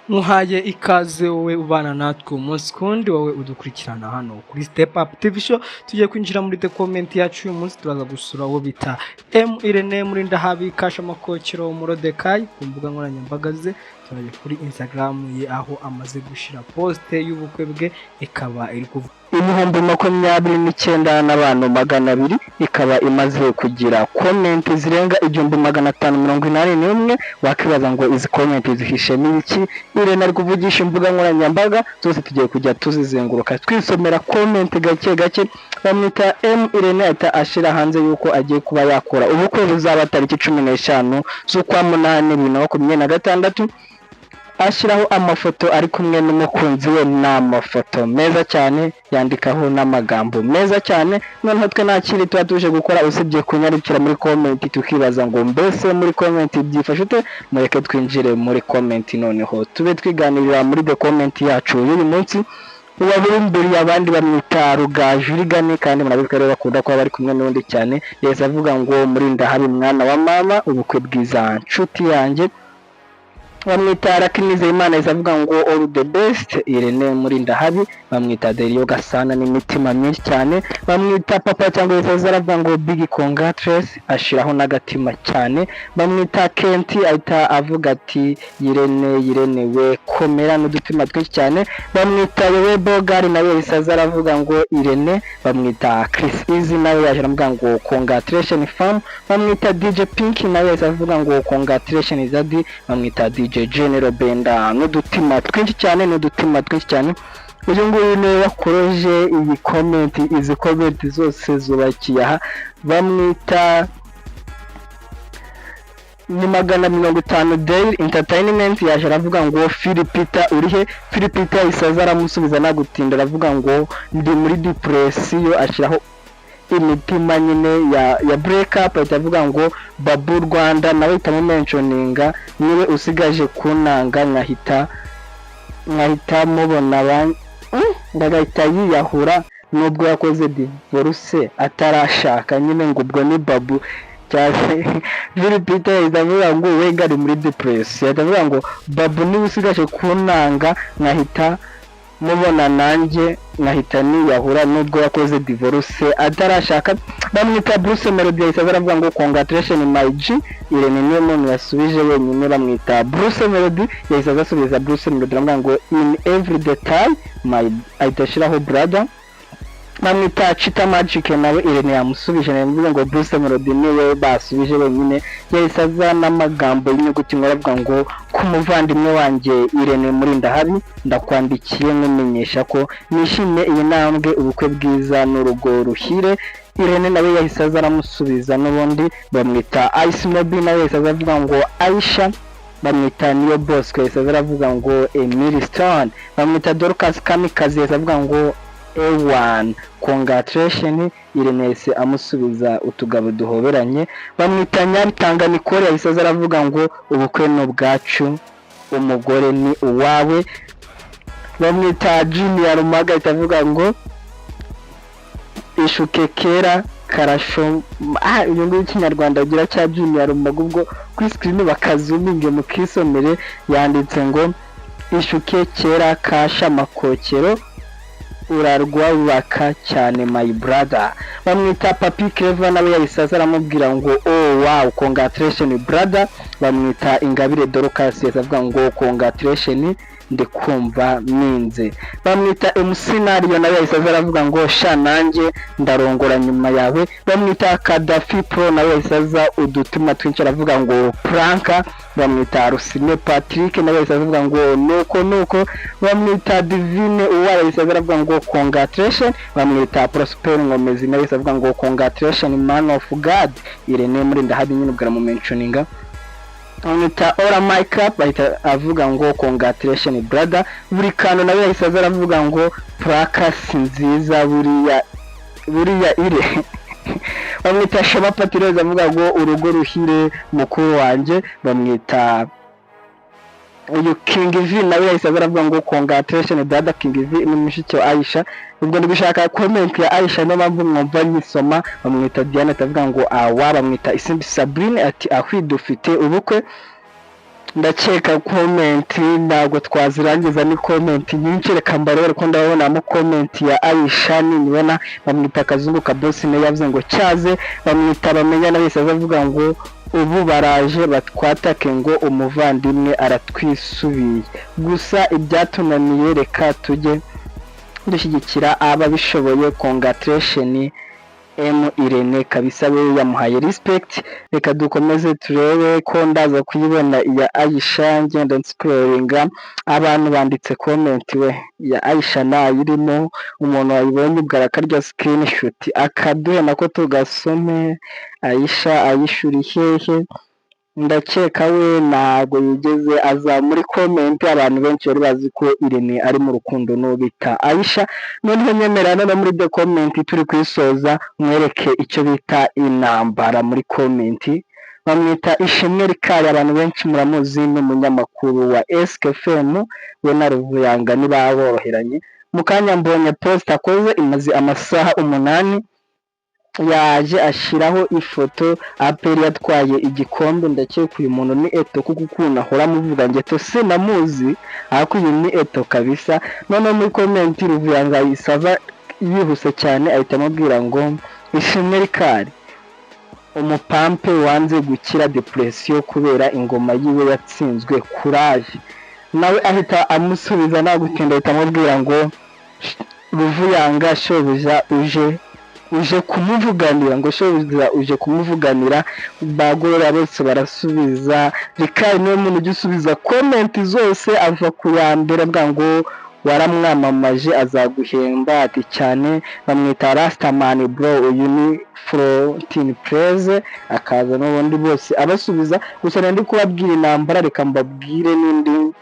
Nkuhaye ikaze wowe ubana natwe umunsi kundi, wowe udukurikirana hano kuri Step Up TV Show. Tugiye kwinjira muri the comment yacu uyu munsi. Turaza gusura uwo bita M Irene Murindahabi Kasha Makokero Morodekayi ku mbuga nkoranyambaga ze. Turajya kuri Instagram ye, aho amaze gushira post y'ubukwe bwe, ikaba iri kuvuga 29,200 n'abantu, ikaba imaze kugira comment zirenga 1581. Wakibaza ngo izi comment zihishemo ibiki? Irene ari kuvugisha imbuga nkoranyambaga zose. Tugiye kujya tuzizenguruka, twisomera comment gake gake. Bamwita M Irene, ahita ashyira hanze yuko agiye kuba yakora ubukwe buzaba tariki 15 z'ukwa munani 2026. Ashyiraho amafoto ari kumwe n'umukunzi we, ni amafoto meza cyane, yandikaho n'amagambo meza cyane. Noneho twe nta kindi tuba tuje gukora usibye kunyarukira muri comment, tukibaza ngo mbese muri comment byifashe ute? Mureke twinjire muri comment, noneho tube twiganirira muri the comment yacu y'uyu munsi. Uwabimburiye abandi bamwita Rugaju Urigane, kandi murabizi ko rero bakunda kuba bari kumwe n'undi cyane. Yahise avuga ngo: "Murindahabi, mwana wa mama, ubukwe bwiza nshuti yanjye." Bamwita Rakinizeyimana, yahise avuga ngo: "All the best, Irene Murindahabi." Bamwita Deriyo Gasana n'imitima myinshi cyane. Bamwita Papa cyangwa yahise aravuga ngo: "Big congrats," ashiraho n'agatima cyane. Bamwita Kenti, ahita avuga ati: "Irene, Irene we, komera," n'udutima twinshi cyane. Bamwita Wewe Bogari, nawe yahise aza aravuga ngo: "Irene." Bamwita Chris Easy, nawe yaje aravuga ngo: "Congratulation fam." Bamwita DJ Pink, nawe yahise avuga ngo: "Congratulation daddy." Bamwita DJ General Benda n'udutima twinshi cyane, n'udutima twinshi cyane. Uyu nguyu niwe wakoroje iyi comment, izi comment zose zubakiye aha. Bamwita ni 150 Daily Entertainment, yaje aravuga ngo: "Philipita urihe?" Philipita yahise aza aramusubiza nagutinda, aravuga ngo: "Ndi muri depression," ashyiraho imitima nyine ya break up. Ahita avuga ngo: "Babu Rwanda," nawe ahita amumentioninga, "niwe usigaje kunanga nkahita mubona ngagahita yiyahura nubwo yakoze divorce atarashaka." Nyine ngo ubwo ni Babu cyane. Philipita yahise avuga ngo we ngari muri depression, ahita avuga ngo: "Babu niwe usigaje kunanga nkahita mubona nanjye nkahita niyahura nubwo yakoze divorce atarashaka." Bamwita Bruce Melody, yahise aravuga ngo: "Congratulation my G." Irene niwe muntu yasubije wenyine. Bamwita Bruce Melody, yahise azasubiza Bruce Melody, aravuga ngo: "In every detail my," ahita ashyiraho brother. Bamwita Chita Magic, nawe Irene yamusubije. Navuze ngo Bruce Melody niwe basubije wenyine. Yahise aza n'amagambo y'inyuguti nkuru, avuga ngo: "Ku muvandimwe wanjye Irene Murindahabi, ndakwandikiye nkumenyesha ko nishimiye iyi ntambwe, ubukwe bwiza n'urugo ruhire." Irene nawe yahise aza aramusubiza n'ubundi. Bamwita Ice Mobi, nawe yahise aza avuga ngo: "Aisha." Bamwita Niyo Bosco, yahise aza aravuga ngo: "Emily Stone." Bamwita Dorcas Kamikazi, yahise avuga ngo: "Ewan, congratulation." Irene yahise amusubiza utugabo duhoberanye. Bamwita Nyabitanga Nicole, yahise aza aravuga ngo: "Ubukwe ni ubwacu, umugore ni uwawe." Bamwita Junior Rumaga, ahita avuga ngo: "Ishuke kera karasho." Ah, uyu nguyu Ikinyarwanda agira cya Junior Rumaga, ubwo kuri screen bakazuminge mukisomere. Yanditse ngo: "Ishuke kera kasha makokero, urarwubaka cyane my brother." Bamwita Papi Clever, nawe yahise aza aramubwira ngo: "Oh wow, congratulation brother." Bamwita Ingabire Dorcas, yahise avuga ngo: "Congratulation, ndi kumva minze." Bamwita MC Nario, nawe yahise aza aravuga ngo: "Sha, nanjye ndarongora nyuma yawe." Bamwita Kadafi Pro, nawe yahise aza udutima twinshi, aravuga ngo: "Prank." Bamwita Rusine Patrick, nawe yahise avuga ngo: "Nuko nuko." Bamwita Divine Uwara, yahise aza aravuga ngo: "Congratulation." Bamwita Prosper Nkomezi, nawe yahise avuga ngo: "Congratulation man of God Irene Murindahabi." Nyine ubwo aramumentioninga. Bamwita Ora Makeup, ahita avuga ngo: "Congratulation brother." Buri kantu nawe yahise aza aravuga ngo: "Prank si nziza buriya buriya ire." Bamwita Shema Patireze, avuga ngo: "Urugo ruhire mukuru wanjye." Bamwita uyu King V, nawe yahise aza aravuga ngo: "Congratulation brother." King V ni mushiki wa Aisha, ubwo ndi gushaka comment ya Aisha, niyo mpamvu mwumva nyisoma. Bamwita Diane, atavuga ngo: "Awa." Bamwita Isimbi Sabrine, ati: "Ahwi, dufite ubukwe." Ndakeka comment ntabwo twazirangiza, ni comment nyinshi. Reka mbarebe ko ndabonamo comment ya Aisha. Ninibona bamwita Akazungu ka Bosi, nawe yavuze ngo cyaze. Bamwita Bamenyana wese azavuga ngo ubu baraje batwatake ngo umuvandimwe aratwisubiye. Gusa ibyatunaniye, reka tujye dushyigikira ababishoboye. Congratulation M Irene kabisa, we yamuhaye respect. Reka dukomeze turebe ko ndaza kuyibona iya Aisha. Ngenda nscrollinga, abantu banditse comment we, iya Aisha nayirimo. Umuntu wayibonye ubwo arakarya screenshot akaduhe nako tugasome. Aisha, Aisha uri hehe? Ndakeka we ntabwo yigeze aza muri comment. Abantu benshi bari bazi ko Irene ari mu rukundo n'uwo bita Aisha. Noneho nyemera no muri the comment turi kuyisoza, mwereke icyo bita intambara muri comment. Bamwita Ishimwe Rikari, abantu benshi muramuzi, ni umunyamakuru wa SKFM. We na Ruvuyanga niba boroheranye. Mu kanya mbonye post akoze imaze amasaha 8, yaje ashyiraho ifoto APR yatwaye igikombe. Ndakeka uyu muntu ni Eto, kuko ukuntu ahora amuvuga ngo Eto sinamuzi, ariko uyu ni Eto kabisa. Noneho muri comment Ruvuyanga yisava yihuse cyane, ahita amubwira ngo Ishimwe Rikari umupampe wanze gukira depression kubera ingoma yiwe yatsinzwe, courage. Nawe ahita amusubiza nta gutinda, ahita amubwira ngo Ruvuyanga shobuja uje kumuvuganira, ngo shobuja uje kumuvuganira. Bagorora bose barasubiza. Rikari niwe muntu ujya usubiza comment zose, ava ku ya mbere avuga ngo waramwamamaje azaguhemba, ati cyane. Bamwita Rastaman bro, uyu ni Florentine Preze, akaza n'ubundi bose abasubiza. Gusa nari kubabwira intambara, reka mbabwire n'indi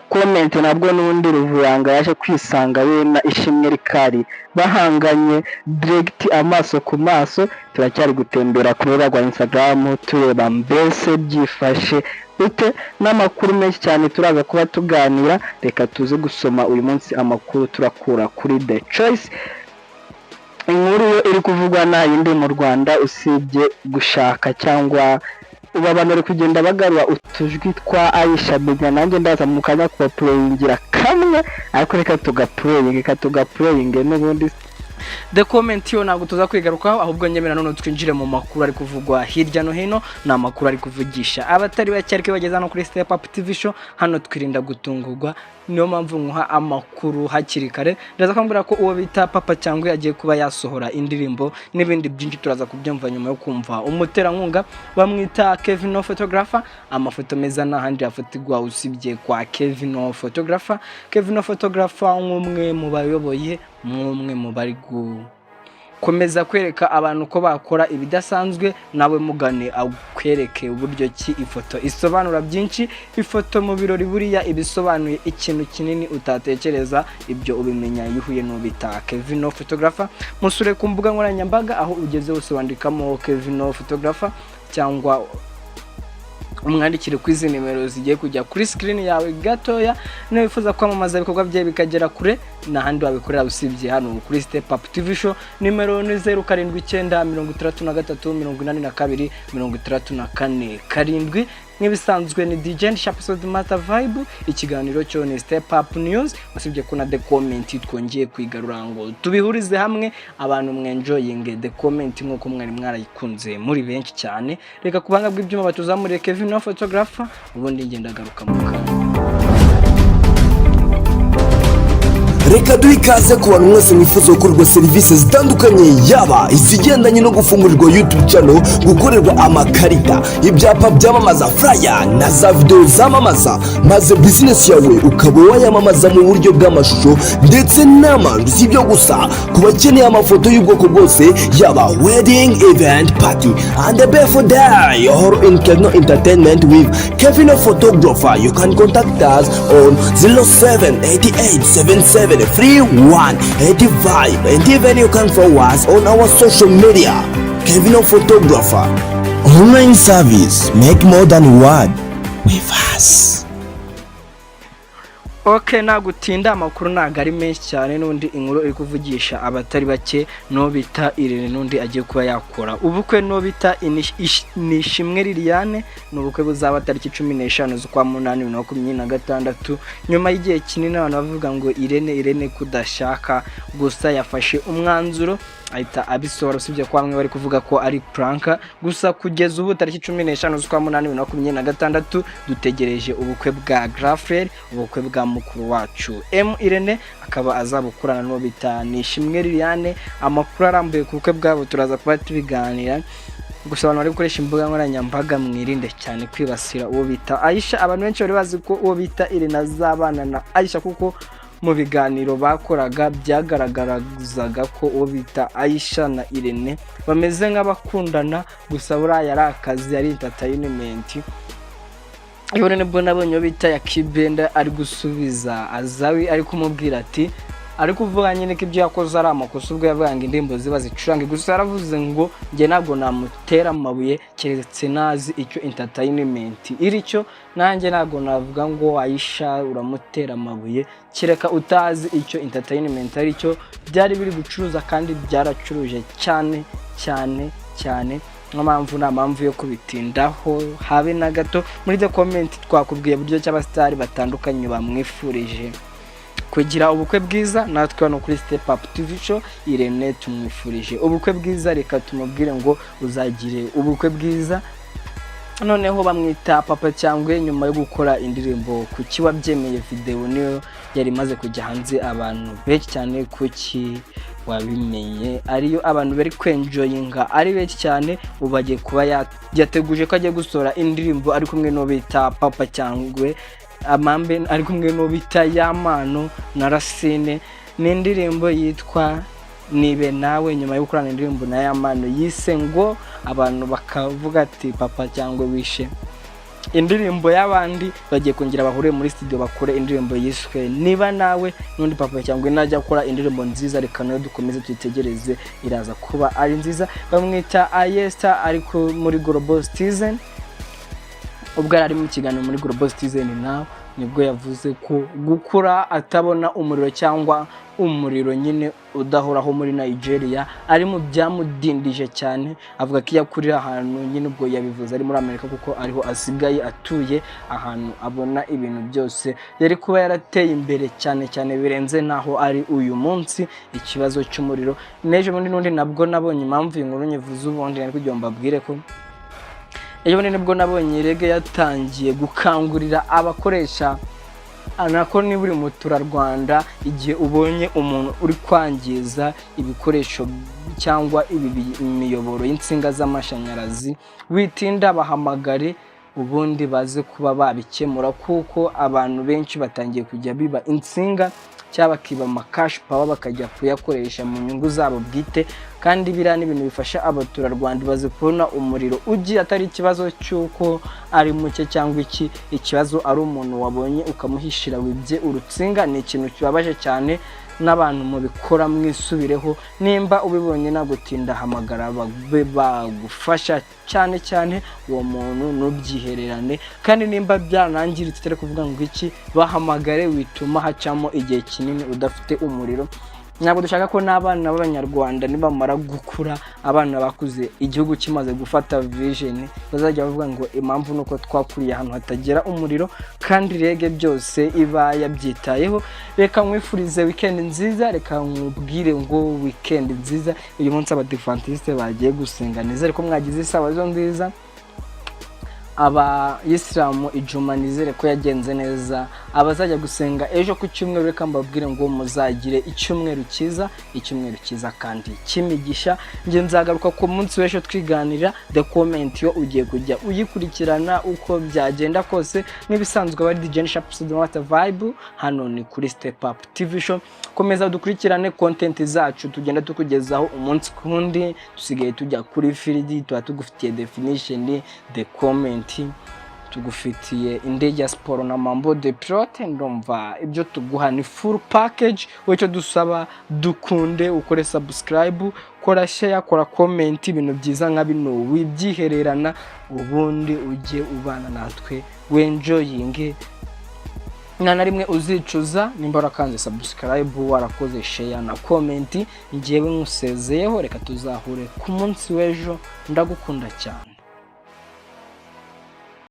comment nabwo n'ubundi Ruvuyanga yaje kwisanga we na Ishimwe Rikari bahanganye direct, amaso ku maso. Turacyari gutembera ku rubuga rwa Instagram, tureba mbese byifashe ute, n'amakuru menshi cyane turaza kuba tuganira. Reka tuze gusoma uyu munsi amakuru turakura kuri The Choice. Inkuru yo iri kuvugwa nta yindi mu Rwanda usibye gushaka cyangwa ubu abantu bari kugenda bagarura utujwi twa Aisha Menya. Nanjye ndaza mu kanya kubaplayingira kamwe, ariko reka tugaplayinge, reka tugaplayinge n'ubundi. The comment yo ntabwo tuza kwigarukaho, ahubwo nyemera none twinjire mu makuru ari kuvugwa hirya no hino. Ni amakuru ari kuvugisha abatari bake, ariko bageze hano kuri Step Up TV Show, hano twirinda gutungurwa, niyo mpamvu nkuha amakuru hakiri kare. Ndaza kumbwira ko uwo bita Papa cyangwa agiye kuba yasohora indirimbo n'ibindi byinshi, turaza kubyumva nyuma yo kumva umuterankunga. Bamwita Kevin Photographer. Amafoto meza n'ahandi yafatirwa usibye kwa Kevin Photographer. Kevin Photographer nk'umwe mu bayoboye, nk'umwe mu bari gukomeza kwereka abantu ko bakora ibidasanzwe, nawe mugane akwereke uburyo ki ifoto isobanura byinshi. Ifoto mu birori buriya ibisobanuye ikintu kinini utatekereza. Ibyo ubimenya iyo uhuye n'ubita Kevin Photographer. Musure ku mbuga nkoranyambaga, aho ugeze hose wandikamo Kevin Photographer, cyangwa umwandikire kuri izi nimero zigiye kujya kuri screen yawe gatoya. Niba wifuza kwamamaza ibikorwa byawe bikagera kure, n'ahandi wabikorera usibye hano kuri Step Up TV Show. Nimero ni 0796328647. Nk'ibisanzwe ni DJ Sharp Master Vibe, ikiganiro cyo ni Step Up News. Usibye ko na the comment twongeye kwigarura ngo tubihurize hamwe, abantu mwenjoyinge the comment nk'uko mwari mwarayikunze muri benshi cyane. Reka ku buhanga bw'ibyuma batuzamuriye Kevin Photographer, ubundi ngenda agaruka mu kanya. Reka duhe ikaze ku bantu mwese mwifuza gukorerwa serivisi zitandukanye, yaba izigendanye no gufungurirwa YouTube channel, gukorerwa amakarita, ibyapa byamamaza, flyer na za videwo zamamaza, maze bizinesi yawe ukaba wayamamaza mu buryo bw'amashusho ndetse n'amajwi. Si ibyo gusa, ku bakeneye amafoto y'ubwoko bwose, yaba wedding, event, party and the birthday or in Kevin Entertainment with Kevin Photographer, you can contact us on 0788 77 31 85, and even you can follow us on our social media. Kevin Photographer online service, make more than one with us. Ok, nagutinda, amakuru ntabwo ari menshi cyane. N'undi inkuru iri kuvugisha abatari bake, n'uwo bita Irene n'undi agiye kuba yakora ubukwe n'uwo bita Nishimwe Liliane. Ni ubukwe buzaba tariki 15 z'ukwa munani 2026, nyuma y'igihe kinini abantu bavuga ngo Irene, Irene kudashaka. Gusa yafashe umwanzuro ahita abisohora, usibye ko bamwe bari kuvuga ko ari prank. Gusa kugeza ubu tariki 15 z'ukwa munani 2026 dutegereje ubukwe bwa Grafrel, ubukwe bwa mukuru wacu M Irene, akaba azabukorana n'uwo bita Nishimwe Liliane. Amakuru arambuye ku bukwe bwabo turaza kuba tubiganira. Gusa abantu bari gukoresha imbuga nkoranyambaga, mwirinde cyane kwibasira uwo bita Aisha. Abantu benshi bari bazi ko uwo bita Irene azabana na Aisha, kuko mu biganiro bakoraga byagaragazaga ko uwo bita Aisha na Irene bameze nk'abakundana. Gusa buriya yari akazi, yari entertainment. Iyo nibwo nabonye uwo bita Yakibenda ari gusubiza Azawi, ari kumubwira ati, ari kuvuga nyine ko ibyo yakoze ari amakosa, ubwo yavuga ngo indirimbo ziba zicurange. Gusa yaravuze ngo njye ntabwo namutera amabuye keretse nazi icyo entertainment iri cyo. Nanjye ntabwo navuga ngo Aisha uramutera amabuye, kereka utazi icyo entertainment ari cyo. Byari biri gucuruza kandi byaracuruje cyane cyane cyane. Niyo mpamvu nta mpamvu yo kubitindaho habe na gato. Muri the comment twakubwiye buryo ki abasitari batandukanye bamwifurije kugira ubukwe bwiza. Natwe hano kuri Step Up TV Show, Irene tumwifurije ubukwe bwiza. Reka tumubwire ngo uzagire ubukwe bwiza. Noneho bamwita Papa Cyangwe, nyuma yo gukora indirimbo Kuki Wabyemeye, video niyo yari imaze kujya hanze. Abantu benshi cyane, Kuki Wabimenye ariyo abantu bari kwenjoyinga ari benshi cyane. Ubu bagiye kuba yateguje ko agiye gusohora indirimbo ari kumwe n'uwo bita Papa Cyangwe amambe, ari kumwe n'uwo bita Yamano na Racine. Ni indirimbo yitwa Nibe Nawe, nyuma yo gukorana indirimbo na Yamano yise ngo, abantu bakavuga ati "Papa Cyangwe wishe indirimbo y'abandi." Bagiye kongera bahuriye muri studio bakore indirimbo yiswe Niba Nawe. N'undi Papa Cyangwe najya akora indirimbo nziza, reka nayo dukomeze tuyitegereze, iraza kuba ari nziza. Bamwita Ayesta, ariko muri Global Citizen, ubwo yari ari mu kiganiro muri Global Citizen Now, nibwo yavuze ko gukura atabona umuriro cyangwa umuriro nyine udahoraho muri Nigeria ari mu byamudindije cyane. Avuga ko iyo akurira ahantu nyine, ubwo yabivuze ari muri Amerika kuko ariho asigaye atuye, ahantu abona ibintu byose, yari kuba yarateye imbere cyane cyane birenze n'aho ari uyu munsi. Ikibazo cy'umuriro n'ejo bundi n'undi nabwo nabonye impamvu iyi nkuru nyivuze. Ubundi nari kugira ngo mbabwire ko ejo bundi nibwo nabonye REG yatangiye gukangurira abakoresha nako ni buri muturarwanda, igihe ubonye umuntu uri kwangiza ibikoresho cyangwa imiyoboro y'insinga z'amashanyarazi, witinda, bahamagare ubundi baze kuba babikemura, kuko abantu benshi batangiye kujya biba insinga cyangwa bakiba ama cash power, bakajya kuyakoresha mu nyungu zabo bwite. Kandi biriya ni ibintu bifasha abaturarwanda bazi kubona umuriro ugiye, atari ikibazo cy'uko ari muke cyangwa iki, ikibazo ari umuntu wabonye ukamuhishira wibye urutsinga. Ni ikintu kibabaje cyane. N'abantu mubikora mwisubireho. Nimba ubibonye, nagutinda, hamagara babe bagufasha cyane cyane uwo muntu, ntubyihererane. Kandi nimba byarangiritse, utari kuvuga ngo iki, bahamagare, wituma hacamo igihe kinini udafite umuriro. Ntabwo dushaka ko n'abana b'Abanyarwanda nibamara gukura, abana bakuze igihugu kimaze gufata vision, bazajya bavuga ngo impamvu ni uko twakuriye ahantu hatagera umuriro. Kandi REG byose iba yabyitayeho. Reka nkwifurize weekend nziza, reka nkubwire ngo weekend nziza. Uyu munsi Abadivantisite bagiye gusenga, nizere ko mwagize isabato nziza. Abayisilamu ijuma nizere ko yagenze neza. Abazajya gusenga ejo ku cyumweru, reka mbabwire ngo muzagire icyumweru cyiza, icyumweru cyiza kandi cy'imigisha. Njye nzagaruka ku munsi w'ejo twiganira. The comment yo ugiye kujya uyikurikirana uko byagenda kose. Nk'ibisanzwe bari DJ Sharp What Vibe, hano ni kuri Step Up TV Show. Komeza dukurikirane content zacu tugenda tukugezaho umunsi ku wundi. Dusigaye tujya kuri field, tuba tugufitiye definition, the comment, tugufitiye indege ya siporo na mambo de pilote. Ndumva ibyo tuguha ni full package. Wowe icyo dusaba, dukunde, ukore subscribe, kora share, kora comment. Ibintu byiza nka bino wibyihererana, ubundi ujye ubana natwe wenjoyinge. Nta na rimwe uzicuza nimba warakanze subscribe, warakoze share na comment. Ngewe nkusezeyeho, reka tuzahure ku munsi w'ejo. Ndagukunda cyane.